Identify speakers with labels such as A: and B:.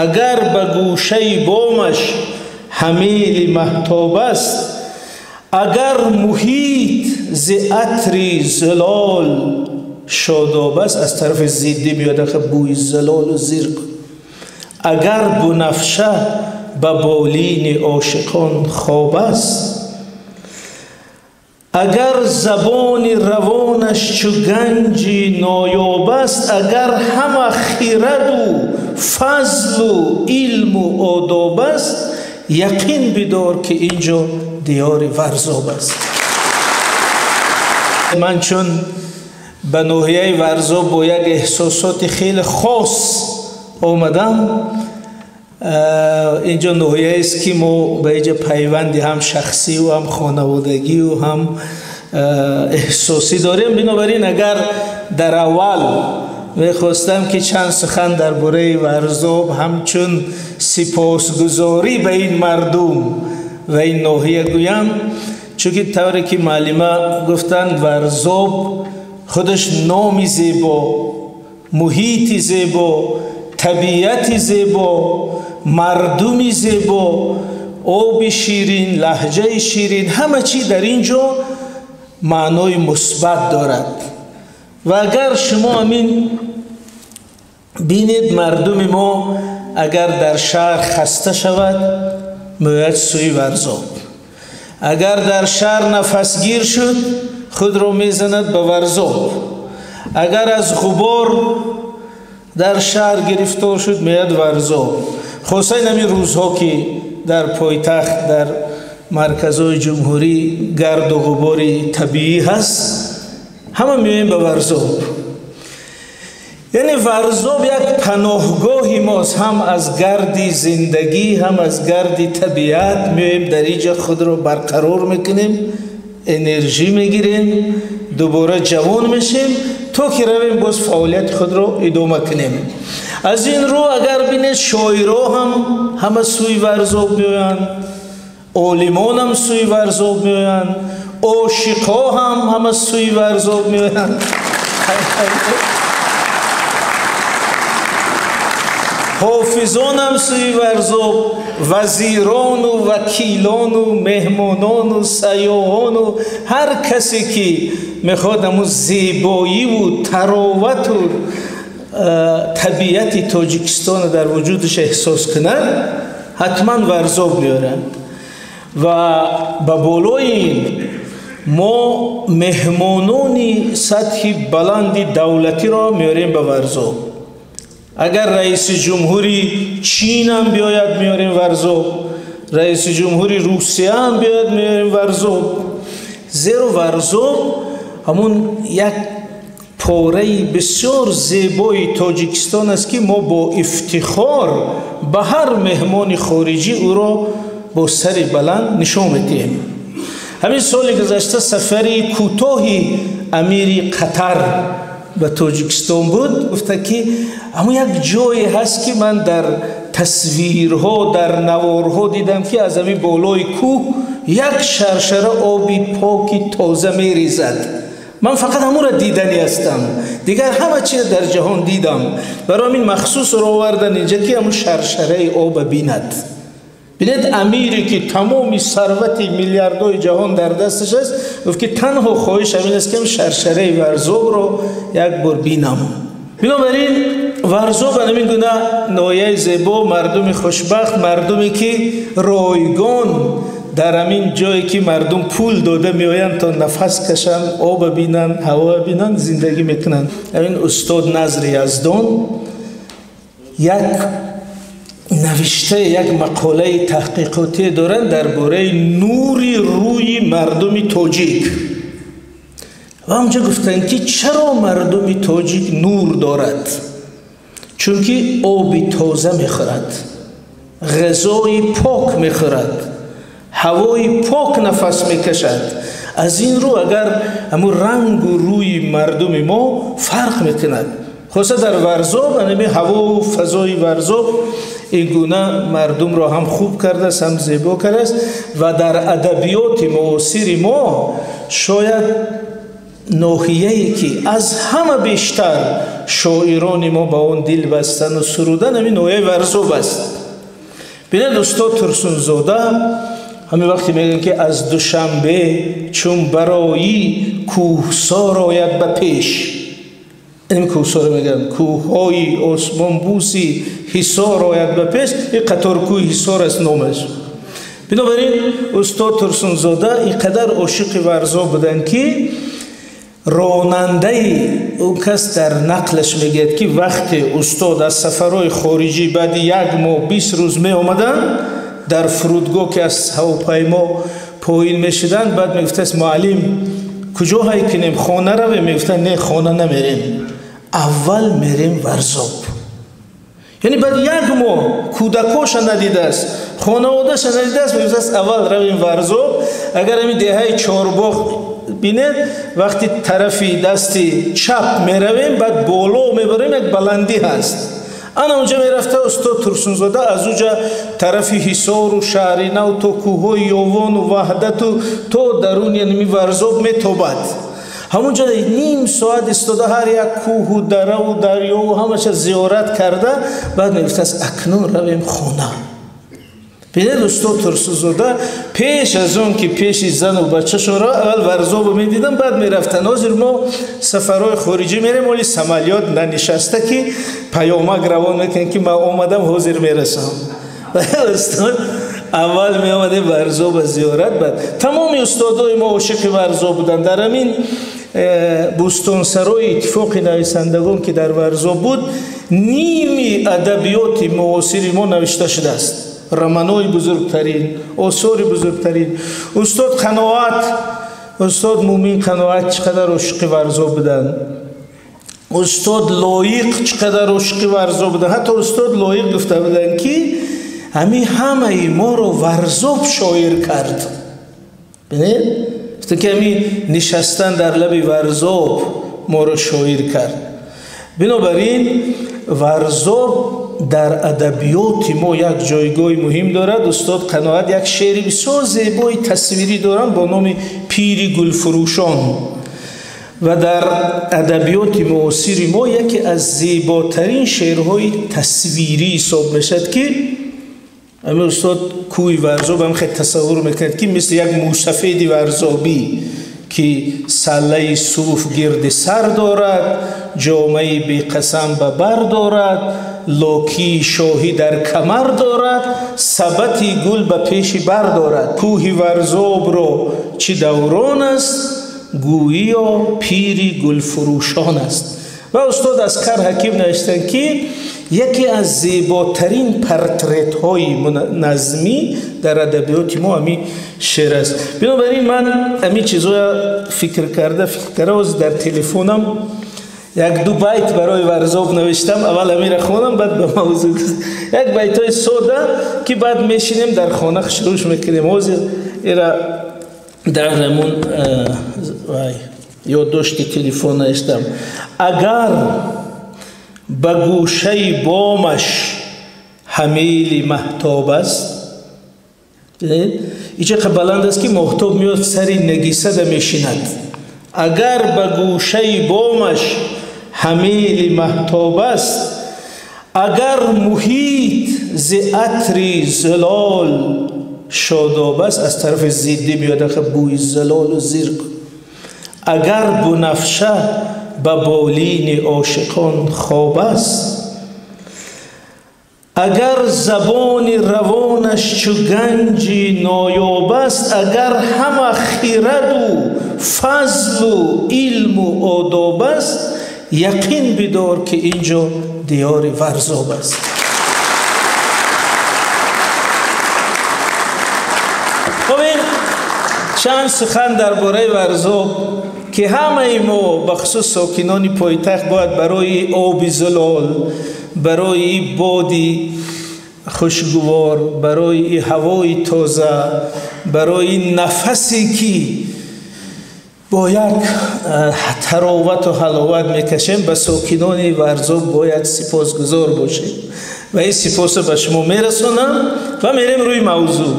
A: Агар ба гӯшаи бомаш ҳамели маҳтоб аст, агар муҳит зи атри зилол шодоб аст, аз тарафи зиддӣ меояд бӯи зилолу зирқ. Агар бунафша ба болини ошиқон хоб аст, агар забони равонаш чу ганҷи ноёб аст, агар ҳама хираду фазлу илму одоб аст, яқин бидор ки ин ҷо диёри Варзоб аст. Ман чун ба ноҳияи Варзоб бо як эҳсосоти хеле хос омадам, ин ҷо ноҳияест ки мо ба ин ҷо пайванди ҳам шахсиву ҳам хонаводагиву ҳам эҳсосӣ дорем. Бинобар ин агар дар аввал мехостам ки чанд сухан дар бораи Варзоб ҳамчун сипосгузорӣ ба ин мардум ва ин ноҳия гӯям, чунки тавре ки муаллима гуфтанд, Варзоб худаш номи зебо, муҳити зебо, табиати зебо, мардуми зебо, оби ширин, лаҳҷаи ширин, ҳама чӣ дар ин ҷо маънои мусбат дорад. Ва агар шумо ҳамин бинед, мардуми мо агар дар шаҳр хаста шавад, меояд сӯи Варзоб. Агар дар шаҳр нафасгир шуд, худро мезанад ба Варзоб. Агар аз ғубор дар шаҳр гирифтор шуд, меояд Варзоб. Хоса ин ҳамин рӯзҳо ки дар пойтахт, дар марказҳои ҷумҳурӣ гарду ғубори табиӣ ҳаст, ҳама меоем ба Варзоб. Яъне Варзоб як паноҳгоҳи мост, ҳам аз гарди зиндагӣ, ҳам аз гарди табиат. Меоем дар ин ҷо худро барқарор мекунем, энержӣ мегирем, дубора ҷавон мешем, то ки равем боз фаъолияти худро идома кунем. Аз ин рӯ агар бинед, шоиро ҳам ҳама сӯи Варзоб меоянд, олимон ҳам сӯи Варзоб меоянд, ошиқҳо ҳам ҳама сӯи Варзоб меоянд, ҳофизон ҳам сӯи Варзоб, вазирону вакилону меҳмонону сайёҳону ҳар касе ки мехоҳад ҳамун зебоиву таровату табиати Тоҷикистонро дар вуҷудаш эҳсос кунад, ҳатман Варзоб меоранд. Ва ба болои ин мо меҳмонони сатҳи баланди давлатиро меорем ба Варзоб. Агар раиси ҷумҳури Чин ҳам биёяд, меорем Варзоб, раиси ҷумҳури Русия ҳам биёяд, меорем Варзоб. Зеро Варзоб ҳамун як пораи бисёр зебои Тоҷикистон аст, ки мо бо ифтихор ба ҳар меҳмони хориҷӣ ӯро бо сари баланд нишон медиҳем. Ҳамин соли гузашта сафари кӯтоҳи амири Қатар ба Тоҷикистон буд. Гуфта ки ҳамун як ҷое ҳаст, ки ман дар тасвирҳо, дар наворҳо дидам, ки аз ҳамин болои кӯҳ як шаршара оби поки тоза мерезад. Ман фақат ҳамонро дидани ҳастам, дигар ҳама чиз дар ҷаҳон дидам. Барои ҳамин махсус ро овардан инҷа, ки ҳамун шаршараи оба бинад. Бинед, амире ки тамоми сарвати миллиардҳои ҷаҳон дар дасташ аст, гуфт ки танҳо хоҳиш ҳамин аст, ки ҳам шаршараи Варзобро як бор бинам. Бинобар ин Варзоб ҳамин гуна ноҳияи зебо, мардуми хушбахт, мардуме ки ройгон дар ҳамин ҷое ки мардум пул дода меоянд то нафас кашанд, оба бинанд, ҳаво бинанд, зиндагӣ мекунанд. Ҳамин устод Назри Яздон як навишта, як мақолаи таҳқиқотӣ доранд дар бораи нури рӯи мардуми тоҷик. Ва ҳамҷо гуфтанд, ки чаро мардуми тоҷик нур дорад? Чунки оби тоза мехӯрад, ғизои пок мехӯрад, ҳавои пок нафас мекашад. Аз ин рӯ агар ҳамун рангу рӯи мардуми мо фарқ мекунад, хоса дар Варзоб, ҳамин ҳавову фазои Варзоб ин гуна мардумро ҳам хуб кардааст, ҳам зебо кардааст. Ва дар адабиёти муосири мо шояд ноҳияе ки аз ҳама бештар шоирони мо ба он дил бастан ва сурудан, ҳамин ноҳияи Варзоб аст. Бинед, устод Турсунзода ҳамин вақте мегӯянд, ки аз Душанбе чун барои кӯҳсор ояд ба пеш, ин кӯҳсор мегӯянд, кӯҳҳои осмонбӯси ҳисор ояд ба пеш, ин қаторкӯҳи ҳисор аст номаш. Бинобар ин устод Турсунзода ин қадар ошиқи Варзоб буданд, ки ронандаи он кас дар нақлаш мегӯяд, ки вақте устод аз сафарҳои хориҷӣ баъди 1 моҳ 20 рӯз меомаданд, дар фурудгоҳ ки аз ҳавопаймо поин мешуданд, баъд мегуфтааст: муаллим, куҷо ҳай кунем, хона равем? Мегуфтанд: не, хона намерем, аввал мерем Варзоб. Яъне баъд 1 моҳ кӯдакоша надидааст, хонаводаша надидааст, мегуфтааст: аввал равем Варзоб. Агар ҳамин деҳаи Чорбоғ бинед, вақти тарафи дасти чап меравем, баъд боло мебарем, як баландӣ ҳаст. Ана онҷа мерафта устод Турсунзода, аз уҷа тарафи Ҳисору шаҳри Нав то кӯҳҳои Ёвону Ваҳдату то даруни яними Варзоб метобад. Ҳамонҷа ним соат истода ҳар як кӯҳу дараву дарёву ҳамаша зиёрат карда, баъд мегуфтааст: акнун равем хона. Бинед, устод Турсунзода пеш аз он ки пеши зану бачашонро аввал Варзобо медидам, баъд мерафтанд. Ҳозир мо сафарҳои хориҷӣ мерем, оли самолёт нанишаста ки паёмак равон мекунем, ки ман омадам, ҳозир мерасам. Устод аввал меомадем Варзоба зиёрат. Баъд тамоми устодои мо ошиқи Варзоб буданд. Дар ҳамин бӯстонсарои иттифоқи нависандагон, ки дар Варзоб буд, ними адабиёти муосири мо навишта шудааст. Романҳои бузургтарин, осори бузургтарин. Устод Қаноат, устод Мумин Қаноат чӣ қадар ошиқи Варзоб буданд. Устод Лоиқ чӣ қадар ошиқи Варзоб буданд. Ҳатто устод Лоиқ гуфта буданд, ки ҳамин ҳамаи моро Варзоб шоир кард. Бинед, гуфта ки ҳамин нишастан дар лаби Варзоб моро шоир кард. Бинобар ин Варзоб дар адабиёти мо як ҷойгоҳи муҳим дорад. Устод Қаноат як шеъри бисёр зебои тасвирӣ доранд бо номи Пири гулфурӯшон ва дар адабиёти муосири мо яке аз зеботарин шеърҳои тасвирӣ ҳисоб мешавад, ки ҳамин устод кӯҳи Варзоб ҳам хеле тасаввур мекунад, ки мисли як мӯсафеди варзобӣ, ки саллаи суф гирди сар дорад, ҷомаи беқасам ба бар дорад, локии шоҳӣ дар камар дорад, сабати гул ба пеши бар дорад. Кӯҳи Варзобро чӣ даврон аст, гӯиё пири гулфурӯшон аст. Ва устод Аскар Ҳаким навиштанд, ки яке аз зеботарин портретҳои назмӣ дар адабиёти мо ҳамин шеър аст. Бинобар ин ман ҳамин чизҳоя фикр карда, ҳозир дар телефонам 1-2 байт барои Варзоб навиштам. Аввал ҳаминро хонам, баъд ба мавзӯъ. Як байтҳои сода, ки баъд мешинем дар хона хушрӯш мекунем. Ҳозир ира дар ҳамун ёддошти телефон навиштам. Агар ба гӯшаи бомаш ҳамели маҳтоб аст, ин чӣ баланд аст, ки моҳтоб меояд сари нагисада мешинад. Агар ба гӯшаи бомаш ҳамели маҳтоб аст, агар муҳит зи атри зилол шодоб аст, аз тарафи зиддӣ меояд бӯи зилолу зирқ. Агар бунафша ба болини ошиқон хоб аст, агар забони равонаш чу ганҷи ноёб аст, агар ҳама хираду фазлу илму одоб аст, яқин бидор, ки ин ҷо диёри Варзоб аст. Хоб, ин чанд сухан дар бораи Варзоб, ки ҳамаи мо, бахусус сокинони пойтахт, бояд барои оби зулол, барои боди хушгувор, барои ҳавои тоза, барои нафасе, ки бо як таровату ҳаловат мекашем, ба сокинони Варзоб бояд сипосгузор бошем. Ва ин сипосро ба шумо мерасонам ва мерем рӯи мавзӯъ.